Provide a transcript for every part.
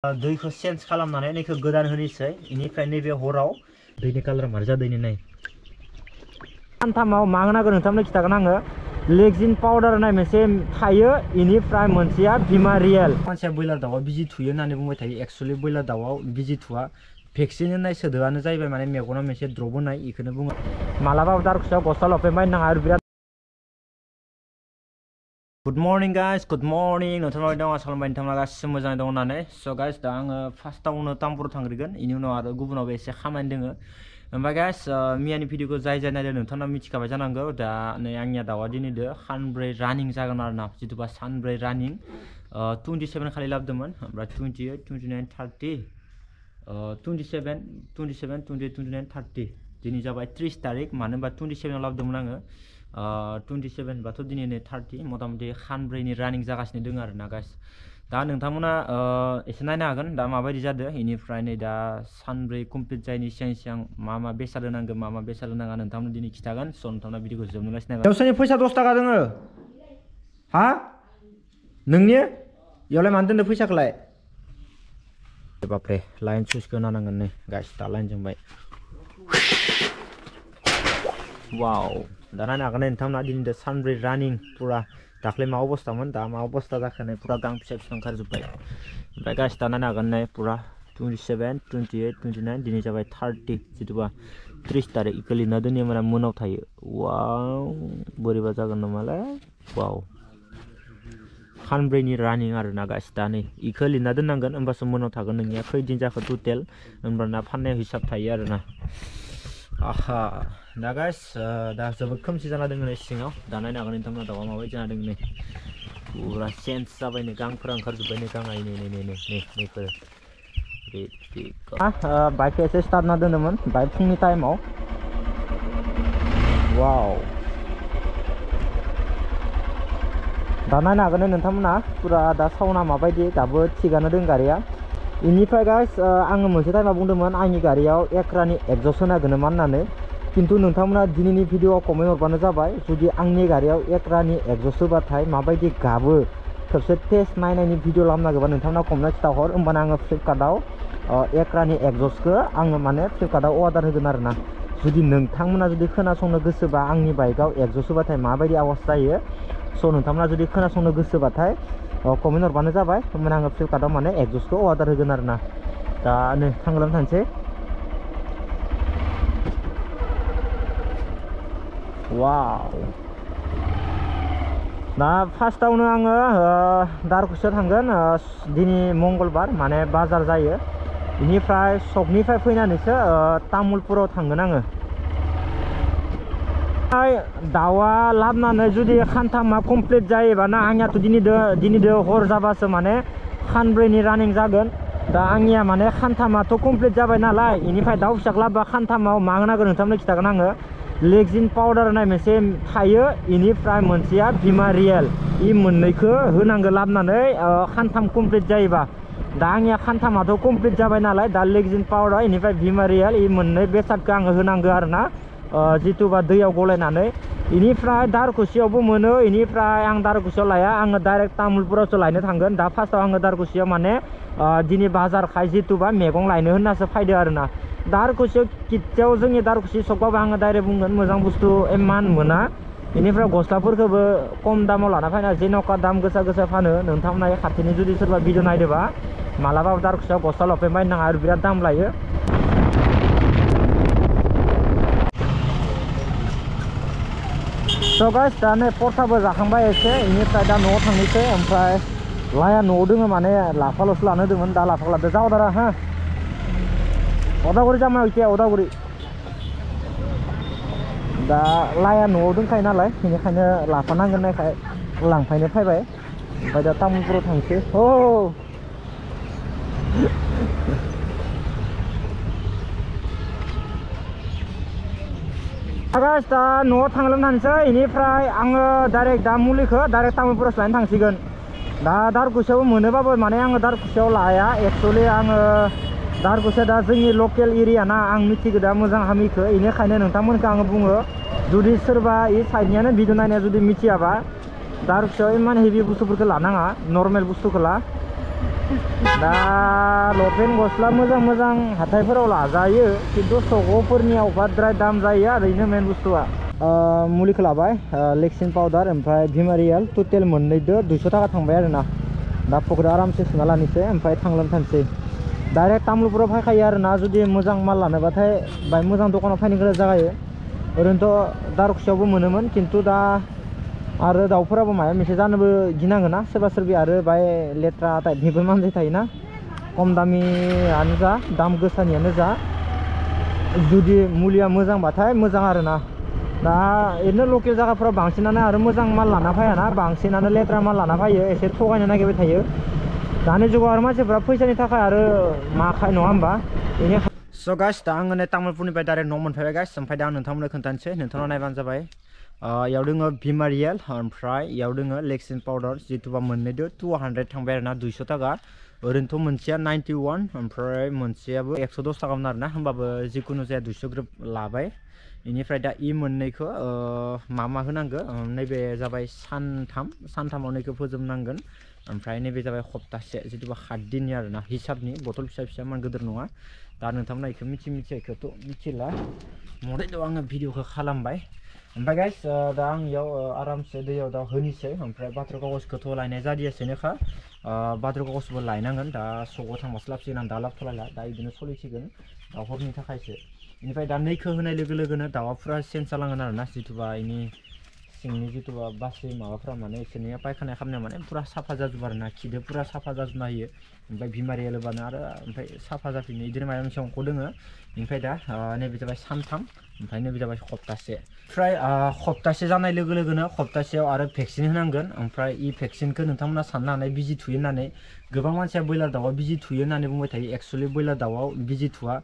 दैखौ चेन्ज खालामनानै नैखौ गोदान होनोसै इनिफ्राय नैबे हराव दैनि कालारा मार जादों नै सानथामाव मा होनांगौ नोंथांनो खिथागोन आङो लेक्जिन पाउडार होननाय मोनसे थायो इनिफ्राय मोनसेया बिमा रियेल मानसिया ब्रयलार दाउआव बिजि थुयो होननानै बुंबाय थायो एक्चुअली ब्रयलार दाउआव बिजि थुवा भेक्सिन होननाय सोदोबानो जाहैबाय माने मेगनाव मोनसे द्रप होनाय इखौनो बुङो मालाबाबो दारखुसायाव गस्ला लंपेन्ट बायनो नाङा आरो बिराद Good morning guys, good morning. नोंथाङा दङ सालामबाय नोंथाङा गासिबो मोजाङै दङ होननानै स' गाइस दा आङो फार्स्टआवनो तामुलपुराव थांग्रोगोन इनि उनाव आरो गुबुनावबो एसे खामानि दोङो ओमफ्राय गाइस मियानि भिडिअखौ जाय नायदों नोंथाङा मिथिखाबाय जानांगौ दा नै आंनिया दाउआ दिनैदो सानब्रै रानिं जागोन आरोना जिथुबा सानब्रै रानिं 27 खालि लाबोदोंमोन ओमफ्राय 28, 29, 30 27, 27, 28, 29, 30 दिनै जाबाय 30 तारिख मानो होनबा 27 आव लाबोदोंमोन आङो 27 बाथ' दिनै 30 मथा-मथि सानब्रैनि रानिं जागासिनो दङ आरोना गाइस दा नोंथांमोना एसे नायनो हागोन दा माबायदि जादों इनिफ्राय नै दा सानब्रै कमप्लिट जायनि सिगां मा बेसाद होनांगौ मा बेसाद होनाङा नोंथांमोन दिनै खिथागोन स' नोंथांना भिडिअखौ जोबनो नायबाय गावसोरनि फैसा 10 थाखा दोङो हा नोंनि इयावलाय मानो दोनदो फैसाखौलाय बापरे लाइन सुइचखौ होनांगोन नै गाइस दा लाइन जोंबाय वाव दा नायनो हागोन नोंथांमोना दिनै सानब्रै रानिं पुरा दाख्लै मा अबस्थामोन दा मा अबस्था जाखो पुरा गां फिसा फिसा ओंखारजोब्बाय ओमफ्राय गाइस दा नायनो हागोन नै पुरा 27, 28, 29 दिनै जाबाय 30 जिथुबा 30 तारिख इखौ लिरना दोननाया माने मोनाव थायो वाव बोरैबा जागोन नामालाय वाव सानब्रैनि रानिं आरोना गाइस दा नै इखौ लिरना दोननांगोन होमबासो मोनाव थागोन नोंनिया खैदिन जाखो टटेल होमबाना फाननायाव हिसाब थायो आरोना आहा दा गाइस दा जोबोद खोमसि जाना दङ नै सिङाव दा नायनो हागोन नोंथांमोना दाउआ माबायदि जाना दङ नै पुरा चेन्ज जाबाय नै गांफोरा ओंखारजोब्बाय नै गाङा नैफोर बाइकखौ एसे स्टार्ट ना दोनदोंमोन बाइक फुंनि टाइमाव वाव दा नायनो हागोन नोंथांमोना पुरा दा साउन्डआ माबायदि दाबो थिगानो दं गारिया इनिफ्राय गाइस आङो मोनसे टाइमाव बुंदोंमोन आंनि गारियाव एक्रानि एग्जस्ट होनांगोन नामा होननानै किन्तु नोंथांमोना दिनैनि भिडिअआव कमेन्ट हरबानो जाबाय जुदि आंनि गारियाव एक्रानि एग्जस्ट होबाथाय माबायदि गाबो खेबसे टेस्ट नायनायनि भिडिअ लाबोनांगौबा नोंथांमोना कमेन्ट खिथाहर होमबाना आङो फ्लिपकार्टआव एक्रानि एग्जस्टखौ आङो माने फ्लिपकार्टआव अर्डार होगोन आरोना जुदि नोंथांमोना जुदि खोनासंनो गोसोबा आंनि बाइकआव एग्जस्ट होबाथाय माबायदि आवाज जायो स' नोंथांमोना जुदि खोनासंनो गोसोबाथाय कमेन्ट हरबानो जाबाय होमबाना आङो फ्लिपकार्टआव माने एग्जस्टखौ अर्डार होगोन आरोना दा नै थांगोन थांसै वाव दा फार्स्टआवनो आङो दारखुसियाव थांगोन दिनै मंगलबार माने बाजार जायो बेनिफ्राय सकनिफ्राय फैनानैसो तामुलपुराव थांगोन आङो दाउआ लाबोनानै जुदि सानथामा कमप्लिट जायोबाना आंनियाथ' दिनैदो हर जाबासो माने सानब्रैनि रानिं जागोन दा आंनिया माने सानथामाथ' कमप्लिट जाबाय नालाय बेनिफ्राय दाउ फिसाखौ लाबोबा सानथामाव मा होनांगौ नोंथांनो खिथागोन आङो लेक्जिन पाउडार होननाय मोनसे थायो इनिफ्राय मोनसेया बिमा रियेल इ मोननैखौ होनांगौ लाबोनानै सानथाम कमप्लिट जायोबा दा आंनिया सानथामाथ' कमप्लिट जाबाय नालाय दा लेक्जिन पाउडार इनिफ्राय बिमा रियेल इ मोननै बेसादखौ आङो होनांगौ आरोना जिथुबा दैयाव गलायनानै इनिफ्राय दारखुसियावबो मोनो इनिफ्राय आं दारखुसियाव लाया आङो डाइरेक्ट तामुलपुरावसो लायनो थांगोन दा फार्स्टआव आङो दारखुसियाव माने दिनै बाजारखाय जिथुबा मैगं लायनो होननासो फैदो आरोना दारखुसियाव किटसेयाव जोंनि दारखुसि सकबाबो आङो डाइरेक्ट बुंगोन मोजां बुस्थु इमान मोना बेनिफ्राय गस्लाफोरखौबो खम दामाव लाना फैना जेन'का दाम गोसा गोसा फानो नोंथांमोना खाथिनि जुदि सोरबा भिडिअ नायदोबा मालाबाबो दारखुसियाव गस्ला लंपेन्ट बायनो नाङा आरो बिराद दाम लायो स' गाइस दा नै परथाबो जाखांबाय एसे इनिफ्राय दा न'आव थांनोसै ओमफ्राय लाया न'आव दोङो माने लाफाल'सो लानो होदोंमोन दा लाफा लादो जा अदारा हा अदागुरि जामायाव इसे अदागुरि दा लाया न'आव दोंखायो नालाय बेनिखायनो लाफा नांगोन नायखाय लांफायनो फैबाय ओमफ्राय दा तामुलपुराव थांसै गाइस दा न'आव थांसै इनिफ्राय आङो डाइरेक्ट दा मुलिखौ डाइरेक्ट तामुलपुरावसो लायनो थांसिगोन दा दारखुसियाव मोनोबाबो माने आङो दारखुसियाव लाया एक्चुअलि आङो दारखुसिया दा जोंनि लकेल एरिया ना आं मिथिगो दा मोजां हामिखौ इनिखायनो नोंथांमोनखौ आङो बुङो जुदि सोरबा इ साइडनियानो भिडिअ नायनाया जुदि मिथियाबा दारखुसियाव इमान हेभि बुस्थुफोरखौ लानाङा नर्मेल बुस्थुखौ ला दा लपेन गस्ला मोजां मोजां हाथायफोराव लाजायो खिन्थु सकफोरनियाव बाद्राय दाम जायो आरो इनो मेन बुस्थुआ मुलिखौ लाबाय लेक्सिन पाउडार ओमफ्राय भिमारियेल टटेल मोननैदो 200 थाखा थांबाय आरोना दा पकेटाव आरामसे सोना लानोसै ओमफ्राय थांलों थानोसै डाइरेक्ट तामुलपुराव फैखायो आरोना जुदि मोजां माल लानोबाथाय बाय मोजां दखानाव फैनो गोनां जायो ओरैनोथ' दारखुसियावबो मोनोमोन खिन्थु दा आरो दाउफोराबो माबा मोनसे जानोबो गिनांगोन ना सोरबा सोरबि आरो बाय लेथ्रा टाइपनिबो मानसि थायोना खम दामियानो जा दाम गोसानियानो जा जुदि मुलिया मोजांबाथाय मोजां आरोना दा ओरैनो लकेल जायगाफोराव बांसिनानो आरो मोजां माल लाना फैयाना बांसिनानो लेथ्रा माल लाना फैयो एसे थगायनो नागिरबाय थायो दानि जुगाव आरो मानसिफ्रा फैसानि थाखाय आरो माखाय नङा होमबा बेनिखायनो स' गाइस दा आङो नै तामुलपुरनिफ्राय डाइरेक्ट न' मोनफैबाय गाइस ओमफ्राय दा आं नोंथांमोननो खोन्थानोसै नोंथांनाव नायबानो जाबाय इयाव दोङो भिमारियेल ओमफ्राय इयाव दोङो लेक्सिन पाउडार जिथुबा मोननैदो 200 थांबाय आरोना 200 थाखा ओरैनोथ' मोनसेया 91 ओमफ्राय मोनसेयाबो 110 थाखामोन आरोना होमबाबो जिखुनु जाया 200 ग्रोब लाबाय बेनिफ्राय दा इ मोननैखौ मा होनांगो नैबे जाबाय सानथामाव नैखौ फोजोबनांगोन ओमफ्राय नैबे जाबाय सप्तासे जिथुबा 7 दिननि आरोना हिसाबनि बथल फिसा फिसा मान गिदिर नङा दा नोंथांमोना इखौ मिथियाखौथ' मिथिला मडेलाव आङो भिडिअखौ खालामबाय ओमफ्राय गाइस दा आं इयाव आरामसे दैयाव दा होनोसै ओमफ्राय बाथ्रा कागजखौथ' लायनाय जादियासैनोखा बाथ्रा कागजबो लायनांगोन दा सकआव थांबासो लाबसिगोन आं दा लाबथ'लायला दा बिदिनो सोलिसिगोन दा हरनि थाखायसो बेनिफ्राय दा नैखौ होनाय लोगो लोगोनो दाउआ फुरा चेन्ज जालांगोन आरोना जिथुबा इनि सिंनि जिथुबा बासि माबाफ्रा माने इसोरनिया पायखाना खालामनाया माने फुरा साफा जाजोबो आरोना खिदो फुरा साफा जाजोबनो हायो ओमफ्राय भिमारियेल होबानो आरो ओमफ्राय साफा जाफिनो बिदिनो माबा मोनसे अंख दोङो ओमफ्राय दा नैबे जाबाय सानथाम ओमफ्राय नैबे जाबाय सप्तासे ओमफ्राय सप्तासे जानाय लोगो लोगोनो सप्तासेयाव आरो भेक्सिन होनांगोन ओमफ्राय इ भेक्सिनखौ नोंथांमोना साननो हानाय बिजि थुयो होननानै गोबां मानसिया ब्रयलार दाउआव बिजि थुयो होननानै बुंबाय थायो एक्सुवेलि ब्रयलार दाउआव बिजि थुवा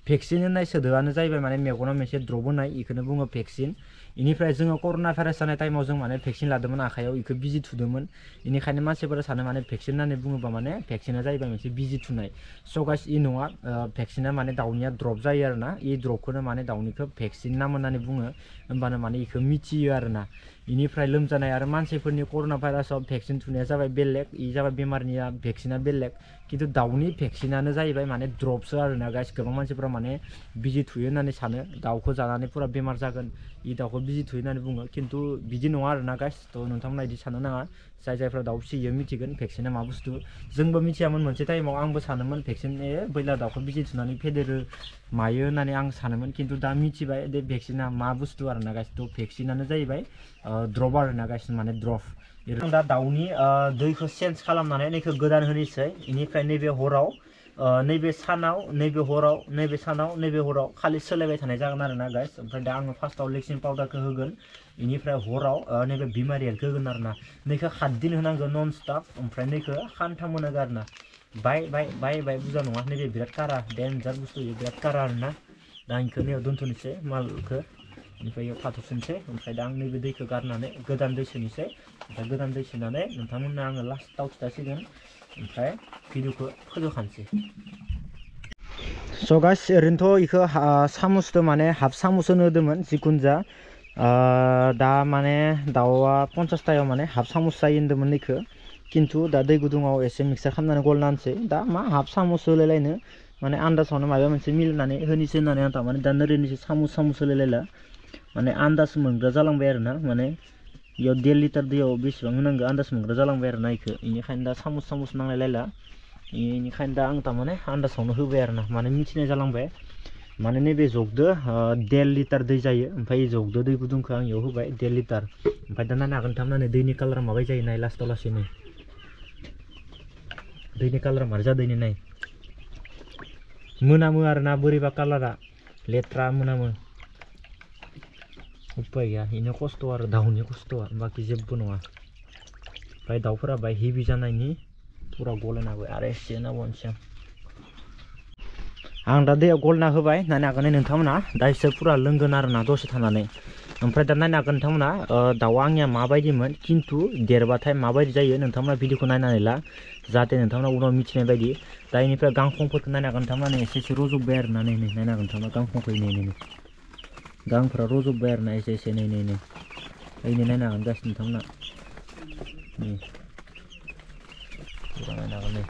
भेक्सिन होननाय सोदोबानो जाहैबाय माने मेगनाव मोनसे द्रप होनाय इखौनो बुङो भेक्सिन इनिफ्राय जोङो कर'ना भाइरास जानाय टाइमाव जों माने भेक्सिन लादोंमोन आखायाव इखौ बिजि थुदोंमोन इनिखायनो मानसिफोरा सानो माने भेक्सिन होननानै बुङोबा माने भेक्सिना जाहैबाय मोनसे बिजि थुनाय स' गाइस इ नङा भेक्सिना माने दाउनिया द्रप जायो आरोना इ द्रपखौनो माने दाउनिखौ भेक्सिन नाम होननानै बुङो होमबानो माने इखौ मिथियो आरोना इनिफ्राय लोमजानाय आरो मानसिफोरनि कर'ना भाइरासाव भेक्सिन थुनाया जाबाय बेलेग इ जाबाय बेमारनिया भेक्सिना बेलेग खिन्थु दाउनि भेक्सिनानो जाहैबाय माने द्रपसो आरोना गाइस गोबां मानसिफोरा माने बिजि थुयो होननानै सानो दाउखौ जानानै फुरा बेमार जागोन इ दाउखौ बिजि थुयो होननानै बुङो खिन्थु बिदि नङा आरोना गाइस थ' नोंथांमोना बिदि साननो नाङा जायफ्रा दाउ फिसियो मिथिगोन भेक्सिना मा बुस्थु जोंबो मिथियामोन मोनसे टाइमाव आंबो सानोमोन भेक्सिन ब्रयलार दाउखौ बिजि थुनानै फेदेरो मायो होननानै आं सानोमोन खिन्थु दा मिथिबाय बे भेक्सिना मा बुस्थु आरोना गाइस थ' भेक्सिनानो जाहैबाय द्रप आरोना गाइस माने द्रप आं दा दाउनि दैखौ चेन्ज खालामनानै नैखौ गोदान होनोसै बेनिफ्राय नैबे हराव नैबे सानाव नैबे हराव नैबे सानाव नैबे हराव खालि सोलायबाय थानाय जागोन आरोना गाइस ओमफ्राय दा आङो फार्स्टआव लेक्सिन पाउडारखौ होगोन बेनिफ्राय हराव नैबे भिमारियेलखौ होगोन आरोना नैखौ 7 दिन होनांगौ नन स्टप ओमफ्राय नैखौ सानथाम होनांगौ आरोना बाय बुरजा नङा नैबे बिराद कारा डेन्जार बुस्थु बिराद कारा आरोना दा आं बेखौ नैयाव दोनथ'नोसै मालखौ बेनिफ्राय इयाव थाथ'फिनसै ओमफ्राय दा आं नैबे दैखौ गारनानै गोदान दै सोनोसै ओमफ्राय गोदान दै सोनानै नोंथांमोननो आङो लास्टाव खिथासिगोन ओमफ्राय भिडिअखौ फोजोबखानोसै स' गाइस ओरैनोथ' इखौ सामुसदो माने हाफ सामुस होनो होदोंमोन जिखुनु जा दा माने दाउआ 50थायाव माने हाफ सामुस जायो होन्दोंमोन इखौ खिन्थु दा दै गुदुङाव एसे मिक्सार खालामनानै गलना होनोसै दा मा हाफ सामुस होलायलायनो माने आन्दाजावनो माबा मोनसे मिलायनानै होनोसै होननानै आं थारमाने दा ओरैनोसो सामुस होलायलायला माने आन्दाज मोनग्रा जालांबाय आरोना माने इयाव 1.5 लिटार दैयाव बेसेबां होनांगौ आन्दाज मोनग्रा जालांबाय आरोना इखौ बेनिखायनो दा सामुस नांलायलायला बेनिखायनो दा आं थारमाने आन्दाजावनो होबाय आरोना माने मिथिनाय जालांबाय माने नैबे जगदो 1.5 लिटार दै जायो ओमफ्राय जगदो दै गुदुंखौ आं इयाव होबाय 1.5 लिटार ओमफ्राय दा नायनो हागोन थारमाने दैनि कालारा माबायदि जायो नाय लास्टाव लासैनो दैनि कालारा मारै जादों नाय मोनामो आरोना बोरैबा कालारा लेथ्रा मोनामो उपाय गैया बेनो खस्थ' आरो दाउनि खस्थ'आ बाखि जेबो नङा ओमफ्राय दाउफोरा बाय हेभि जानायनि फुरा गलायना होबाय आरो एसे नाबावनोसै आं दा दैयाव गलना होबाय नायनो हागोन नोंथांमोना दा इसोर फुरा लोंगोन आरोना दसे थानानै ओमफ्राय दा नायनो हागोन नोंथांमोना दाउआ आंनिया माबायदिमोन खिन्थु देरबाथाय माबायदि जायो नोंथांमोना भिडिअखौ नायनानै ला जाहाथे नोंथांमोना उनाव मिथिनाय बायदि दा बेनिफ्राय गांखंफोरखौ नायनो हागोन नोंथांमोना एसे रज'बाय आरोना नै नायनो हागोन नोंथांमोना गांखंखौ नै गांफोरा रज'बाय आरोना एसे नै ओइनो नायनो हागोन गासिनो नोंथांमोना नै नायनो हागोन नै